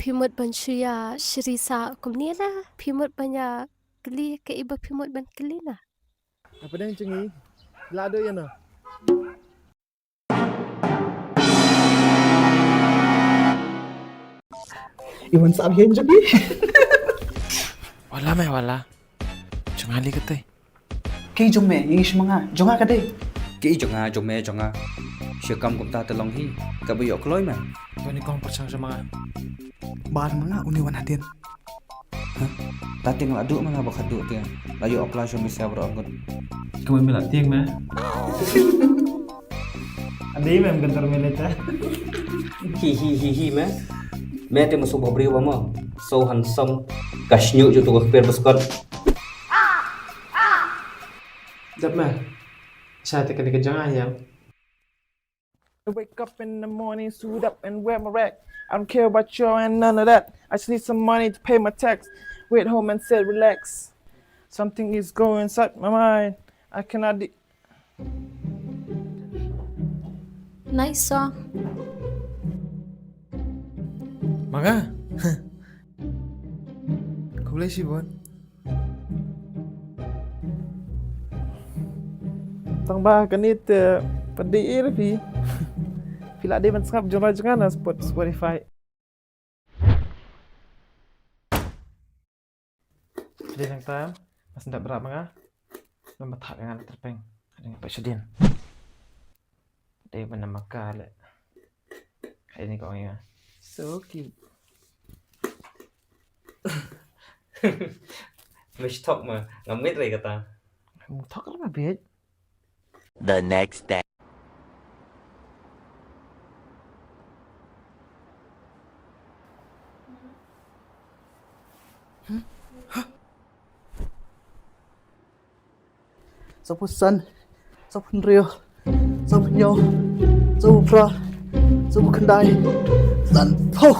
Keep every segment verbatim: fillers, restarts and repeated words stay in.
Phi mut ban shu ïa shri sa kumne la? Phi mut ban ïa kylli kaei ba phi mut ban kylli na? Apa dang jong i? La do ïa na. I wan sab yen jong i. Wala me wala. Jong nga li kata. Ki jong me, ngi shima nga, jong nga ka dei. Ki jong nga, jong me, jong nga. Shi kam kumta te long hi, kaba ïoh kloi me. Kani kong pyrshang shima nga. Bar ma nga, uni wan hadien. Hah? Ta tieng la duh ma nga ba khat duh tieng. La ïoh apply shong bisia baroh ngut. Kumne me la tieng me. Ade me em gantar me leta. Hi hi hi hi me. Me te ma suk ba briew ba mo. So handsome. Ka shñiuh ju tu ka kper ba skot. Dap me. Sa te kane ka jong nga ïa. I wake up in the morning, suit up and wear my rag. I don't care about you and none of that. I just need some money to pay my tax. Wait home and sit, relax. Something is going inside my mind. I cannot de- Nice song. Manga. Khublei shibun. Tang ba kane te pat dei ïa phi. Phi la dei ban sngap jong la jong nga na Spot-, Spotify. Dei nang tam, mas ndap bra ma nga. Namar thak nga na terpeng. Ada nga pat shadien. Dei ba namar ka le. Hai ni ko ong ïa. So cute. Mish thok ma, ngam ngeit re kata. Ngam thok re ma biet. The next day. Saphew san, saphew hynriew, saphew hynñiew, saphew phra, saphew khyndai, sanphew.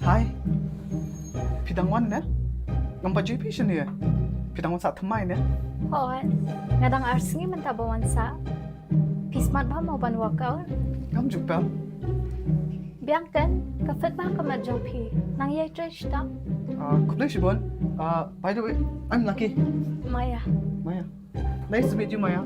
Hai. Phi dang wan ne? Ngam pat ju ïohi phi shane. Phi dang wan sah thymmai ne? Hooid. Nga dang ar sngi mynta ba wan sah. Phi smat bha mo ban workout? Ngam ju pep. Biang kan, ka fit bha ka mat jong phi. Nang ïai trei shitom. Ah, khublei shibun. Ah, by the way, I'm Lucky. Maya. Maya. Nice to meet you, Maya.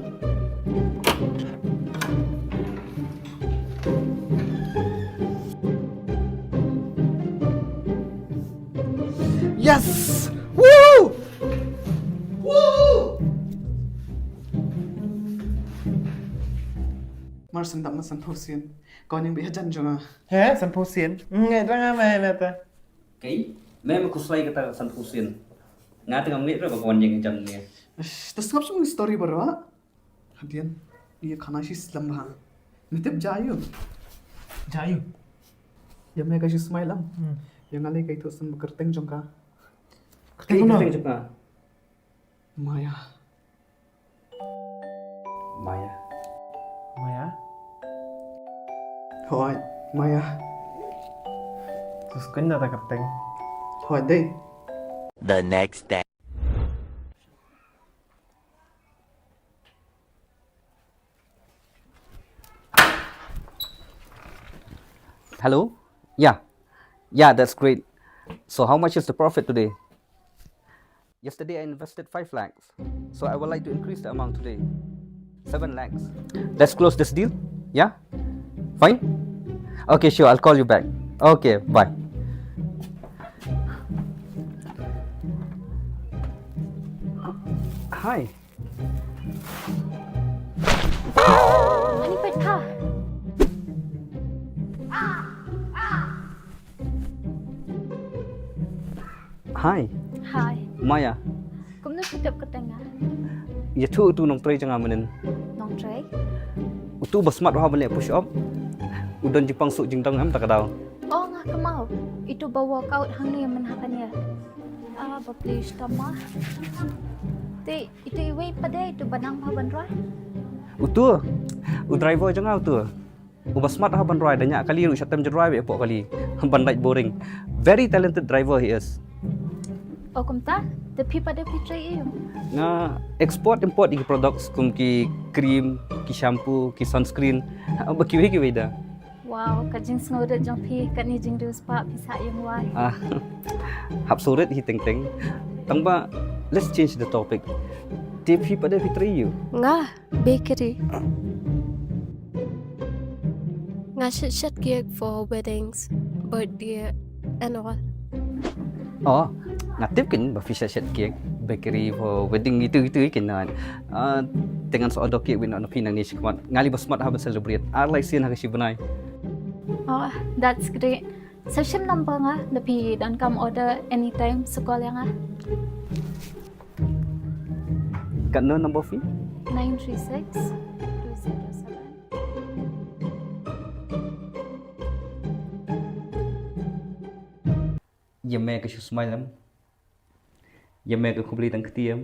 Yes! Woo! Woo! Mar shen dap ma sanphew sien. Ko ning bih hajan jong nga. He, sanphew sien. Ngai dang me me ta. Kei, me me khuslai kata sanphew sien. Nga te ngam ngeit re ba ko wan ïeng hajan ne. Ish, ta sngap shu story baroh. Hadien, ïa khana shi slem bha. Me tip ja ïu. Ja ïu. Ïa me ka shi smai lam. Hmm. Ïa nga lei ka ithuh sien ba kyrteng jong ka. Kyrteng jong ka. Maya. Maya. Maya. Hooid, Maya. Tus kun da ta kyrteng. Hooid dei. The next day. Hello? Yeah. Yeah, that's great. So how much is the profit today? Yesterday I invested five lakhs. So I would like to increase the amount today. Seven lakhs. Let's close this deal. Yeah? Fine? Okay, sure. I'll call you back. Okay, bye. Hi. Ani peit pha. Hi. Hi. Maya. Kumno phi tip kyrteng nga? Ïathuh utu nongtrei jong nga mynnin. Nongtrei? Utu ba smat bha ban leh push up. U don jingpang suk jingdong em ta ka daw. Oh, nga kynmaw. Itu ba workout hangne mynha kane. Ah, ba plie shitom ma. Te itu iwei pat de itu ba nang bha ban rwai. Utu. U driver jong nga utu. Uba smat ha ban rwai, da ñiah kali ruh shah tem ju rwai beit hapoh kali. Ban lait boring. Very talented driver he is. O kumta? Te phi pat de phi trei ïa u? Nga export import ïa ki products kum ki cream, ki shampoo, ki sunscreen, ba kiwei kiwei da. Wow, ka jingsngewrit jong phi, kane jingriewspah phi sah ïa u wai. Ah, hap sngewrit hi teng teng. Tang ba, let's change the topic. Te phi pat de phi trei ïa u? Nga bakery. Nga shet shet cake for weddings, birthday and all. Oh, nga tip kein ba phi shet shet cake, bakery for wedding, itu itu kein na. Ah, te ngan sa order cake win na phi nangne shakhmat. Nga lei ba smat haba celebrate. Ar lai sien ha ka shi bnai. Oh, that's great. Sa shim number nga, da phi donkam order anytime, sa call ïa nga. Katno number phi? Nine three six two zero seven. Ïa me ka shu smile em? Ïa me ka khublei tang kti em?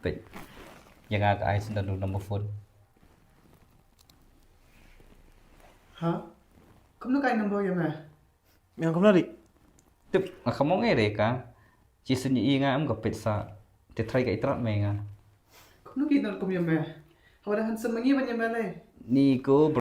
Peit. Ïa nga ka ai shen da u number phone. Ha? Kumno ka ai number ïa me? Nga kumno ri? Tip, nga kham ong ei re ka. Shisien ïa i nga em ka peit sa. Te trai ka itrat me nga. Kumno ki don kum ïa me? Hawa da handsome ma ngi ban ïa me lei. Ni ko